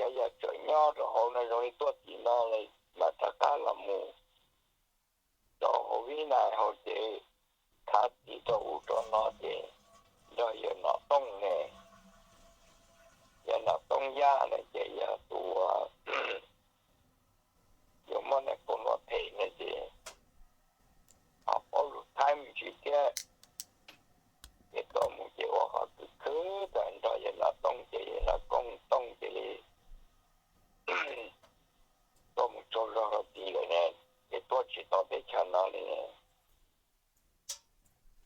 Koj yog tseem nyob rau hauv no zoo li tuaj tim no lawm mam rov qab los mus rau hauv Vib Nais hauv ces khav tim rau ub rau no ces nrog yawg Nom Tooj ne, yawg Nom Tooj Yaj ne ces yog tus uas yuav muab niag kaus hluas them ne ces ho paub lus Thaib me ntsis thiab. Ces tuaj mus ces ua qhov khwv khwv tag nrog yawg Nom Tooj ces yawg Nom Tooj Tooj cia li tuaj mus tsaug zog rau tid lawm ne, ces tuaj tsis tau teb chaws no li.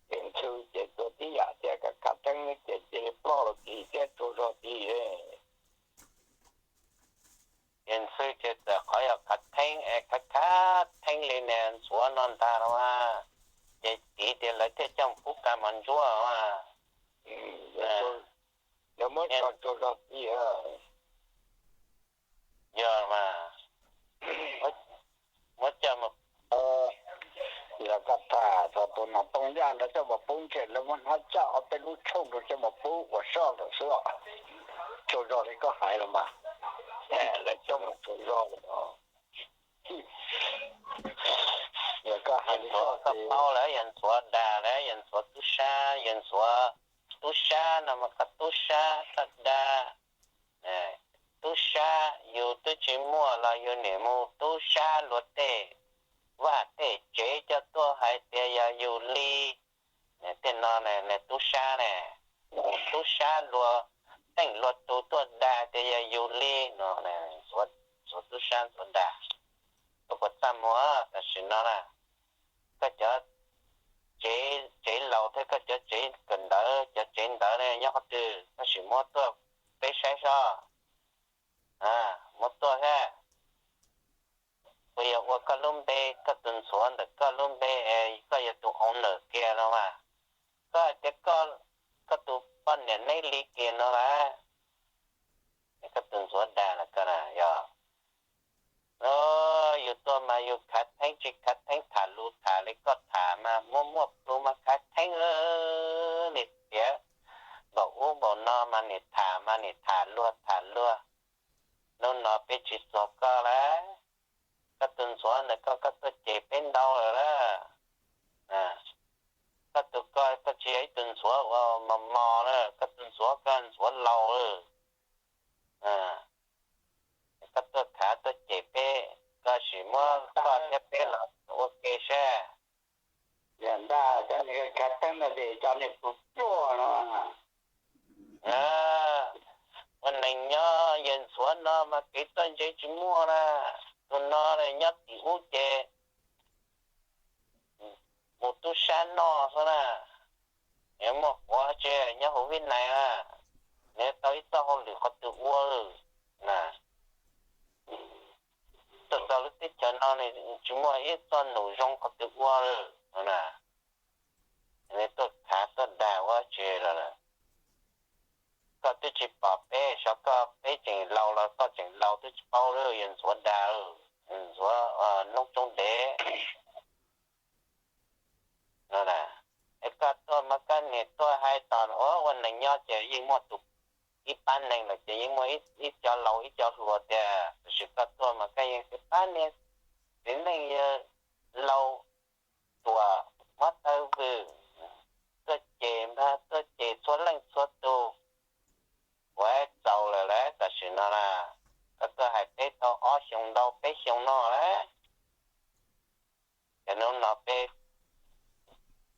Ces ntxhw ces tuaj tib yam thiab, khav khav theeb ces cia li ploj rau tid thiab tsaug zog tid. Ces ntxhw ces txawm qhov yog khav theeb es khav khav theeb li niag ntxhuav no ntag los mas, ces txiv tias lawv thiaj coj mus pub ka mov ntsuab mas. Lawv muab tso tsaug zog tid. Yog mas, muab coj mus. Yog koj tham txog tus Nom Tooj Yaj ntawd coj mus pub ntshe lawv muab hnab coj ob peb lub tshooj rau coj mus pub ua soj lawm xwb os. Tsaug zog li koj hais los mas. Lawv coj mus tsaug zog li os. Yog koj hais li koj paub lawm, yog ntxhuav dag lawm, yog ntxhuav tub sab, yog ntxhuav tub sab no mas koj tub sab koj dag. Tub sab yus twb tsis muaj los yus niam mus tub sab luag tej vaj tej tsev coj tuaj hais tias yog yus li. Tej no nws tub sab ne, tub sab luag teej luag tug tuaj dag tias yog yus li no, ntxhuav tub sab ntxhuav dag. Koj puas txaj muag tam sim no na? Koj cov tsev laus thiab koj cov tsev kawm ntawv, cov tsev ntawv ne nyob qhov twg, koj sim muab tuaj peb saib sob. Muab tuaj thiab. Puas yog ua koj lub npe, koj tus ntxhuav ntawm koj lub npe, koj yog tus owner kiag no mas? Koj hais tias koj tus poj niam neb li kiag no las. Koj tus ntxhuav dag los koj na yog. Yus tuaj mas yus khav theeb tsis khav theeb, tham lus tham li koj tham mas muaj muaj plhu mas khav theeb. Nim tiav npaum ub npaum no mas nim tham mas nim tham luag tham luag. Hnub no peb tsis txog koj lawm. Koj tus ntxhuav ntawm koj, koj tuaj cem peb ntau lawm lauj. Koj tus ko koj tsis yog ib tug ntxhuav uas mos mos lawm, koj tus ntxhuav koj ntxhuav laus lawm. Koj tuaj khav tuaj cem peb, koj sim muab koj thiab peb los ua ke seb. Yog ntag, cov niag khav theeb no ces cov niag pluag pluag no. Ua neeg nyob yawg ntxhuav no mas kev txawj ntse tsis muaj na. Tus no nyob tim ub ces mus tub sab noj xwb na. Nws muaj quav tsis nyob hauv Vib Nais na, nws tau ib txoj hauj lwm qhov twg ua na. Tuaj txog lub teb chaws no nws tsis muaj ib txoj num zoo qhov twg ua na. Nws tuaj khav tuaj dag ua tsis los lawm. Koj twb tsis pom peb, xyov koj peb tseem laus los koj tseem laus twb tsis paub lawm, yawg ntxhuav dag, ntxhuav noob tsoob ntev. Es koj tuaj mas koj niam tuaj hais tom ua neeg nyob ces yeej muaj tus ib pab neeg lawm ces yeej muaj ib co laus ib co hluas tiag, tiam sis koj tuaj mas koj yeej tias pab niag txiv neej yawg laus tuam muab taw vwm, tuaj cem npag tuaj cem txhua leej txhua tus. Ua txaus lawm lauj, tam sim no na, koj tuaj hais peb tau ob xyoo ntau peb xyoo no lauj. Ces hnub no peb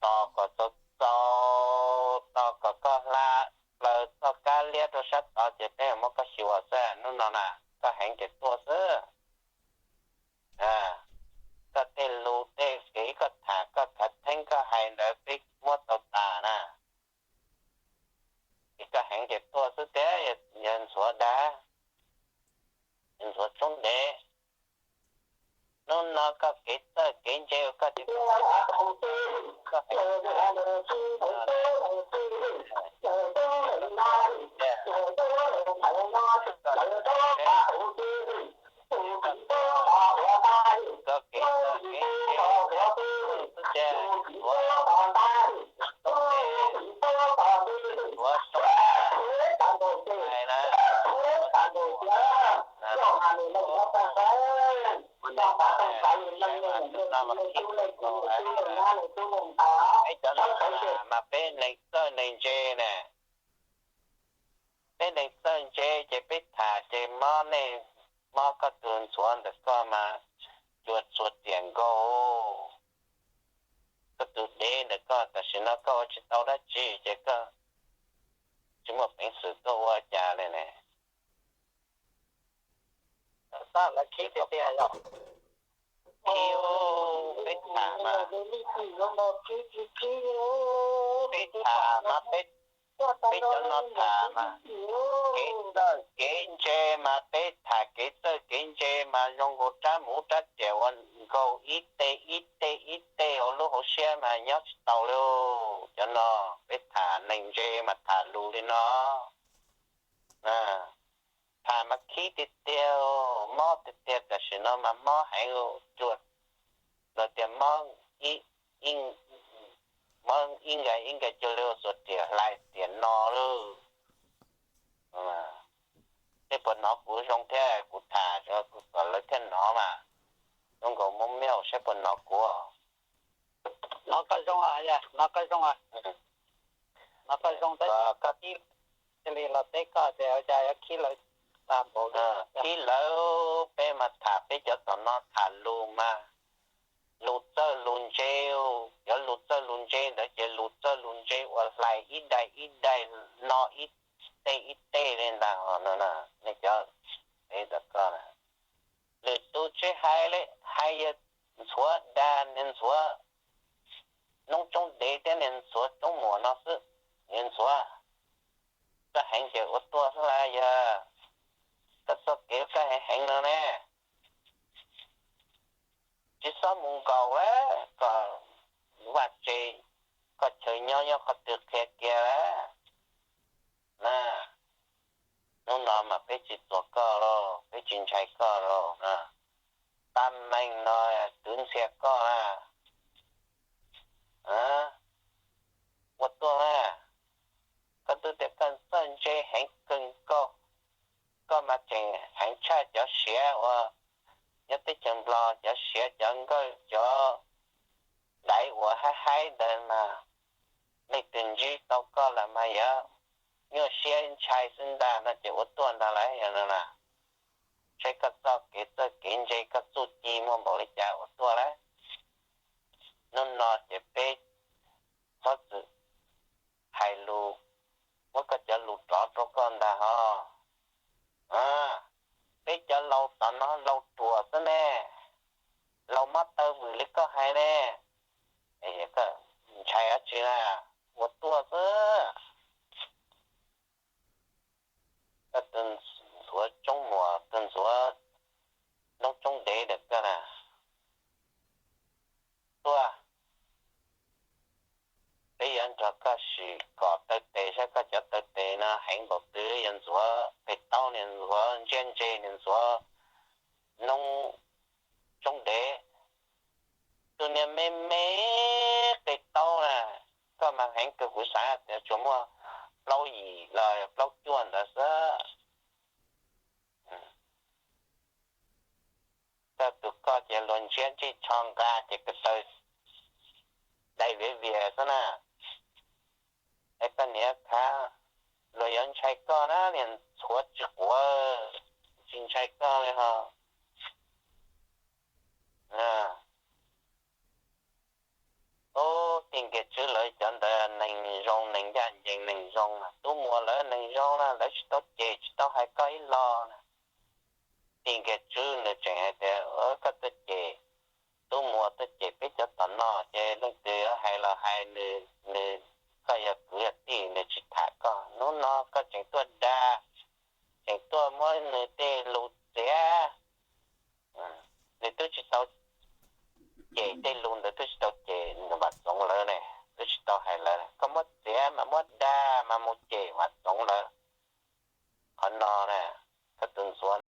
tos kom txaus txaus, tos kom koj hla plaws txoj kab liab rau sab tod ces peb mam muab koj xyuas xwb. Hnub no na, koj heev ces tuaj xwb. Koj tej lus tej kev koj tham, koj khav theeb koj hais ntawd peb muab tau tas na. Ces koj heev ces tuaj xwb tiag, yawg ntxhuav dag, yawg ntxhuav tsoob ntev. Hnub no koj kev txawj kev ntse uas koj tias koj heev, koj kev txawj kev ntse, ntxhuav tsoob ntev, ntxhuav tsoob ntev hais na, Peb cov no mas peb neeg txawj neeg ntse na. Peb neeg txawj ntse ces peb tham ces mob nej, mob koj tus ntxhuav ntawm koj mas cua txhua riam nkaus. Koj tus dev ntawm koj tam sim no koj ua tsis tau dab tsi ces koj tsis muaj peev xwm tuaj ua cas li ne. Khib, peb tham mas, peb tham mas peb, peb cov no tham mas kev txawj kev ntse mas peb tham kev txawj kev ntse mas zoo nkaus rab muv rab riam uas nkaug ib teg ib teg ib teg hauv lub hauv siab mas nyob tsis tau li. Cov no peb tham neeg ntse mas tham lus li no. Tham mas khib tiag tiag, mob tiag tiag, tam sim no mas mob heev, cua lawv tias mob ib nkas ib nkas cua li ua xuas riam hlais riam no lawm. Nej puas hnov kuv zoo thiab kuv tham kom lawv thiaj hnov mas. Zoo nkaus muab miaj saib puas hnov kuv. Hnov koj zoo, hnov koj zoo. Hnov koj zoo tab sis koj tib cia li los teb koj tias ua cas yuav khib lawv tag npaum li. Khib lawv, peb mas tham peb cov tom no tham lus mas lus txawj lus ntse, cov lus txawj lus ntse ntawd ces lus txawj lus ntse uas hlais ib daim ib daim no ib teg ib teg li ntag no. Nej cov, lwm tus tsis hais li, hais yawg ntxhuav dag niag ntxhuav noob tsoob dev thiab niag ntxhuav tsoob muas no xwb. Niag ntxhuav, koj heev ces ua tuaj xwb las yog, koj txoj kev koj heev heev no ne, tsis txhob mus nkaum lawm, koj vaj tse, koj chaw nyob nyob qhov twg qhia kiag lawm na. Hnub no mas peb tsis txuas koj lauj, peb tsis ntshai koj lauj na. Tab meeg no twv ntxhias koj na. Ua tuaj na. Koj twb tias koj txawj ntse heev kawg nkaus, koj mas tseem heev tshaj cov siav uas nyob teb chaws Nplog, cov siav cov nkawj cov daiv uas haib haib ntawd mas, leej twg ntsib tau koj lawm mas yuav nyuaj siab ntshai xwb ntag no ces ua tuaj ntag lauj yog no na. Saib koj txoj kev txawj kev ntse koj txuj ci muaj npaum li cas ua tuaj lauj. Hnub no ces peb txhob txwm hais lus, muab koj cov lus rov rau koj ntag hos. Peb cov laus tom no laus ruam xwb ne, laus mob taw vwm li koj hais ne, ntshai dab tsi na, ua tuaj xwb. Koj tus ntxhuav tsoob muas, tus ntxhuav noob tsoob dev ntawm koj na, tuaj, peb yuav nrog koj sim kom taw tes saib koj cov taw tes no heev npaum twg, yog ntxhuav pem taub, niag ntxhuav ntsiab ntse, niag ntxhuav noob tsoob dev. Tus niag me me qe taub na, koj mas heev kawg, kuv xav tias tsuas muaj plaub yim los plaub cuaj ntawd xwb. Koj tus koj ces luag ntsiab ntsej tsho nqa ces ko taw dai viav vias xwb na. Es koj niam khav, luag yuav ntshai koj na, niag ntxhuav tsis quav, tsis ntshai koj li ho. Ub, tij Nkiag Tswb lawv cov ntawd neeg zoo, neeg ncaj ncees, neeg zoo na. Tub Muas lawv neeg zoo na, lawv tsis tau cem tsis tau hais koj ib lo na. Tij Nkiag Tswb nws tseem hais tias koj tuaj cem, Tub Muas tuaj cem peb cov tom no ces leej twg yuav hais los hais nws,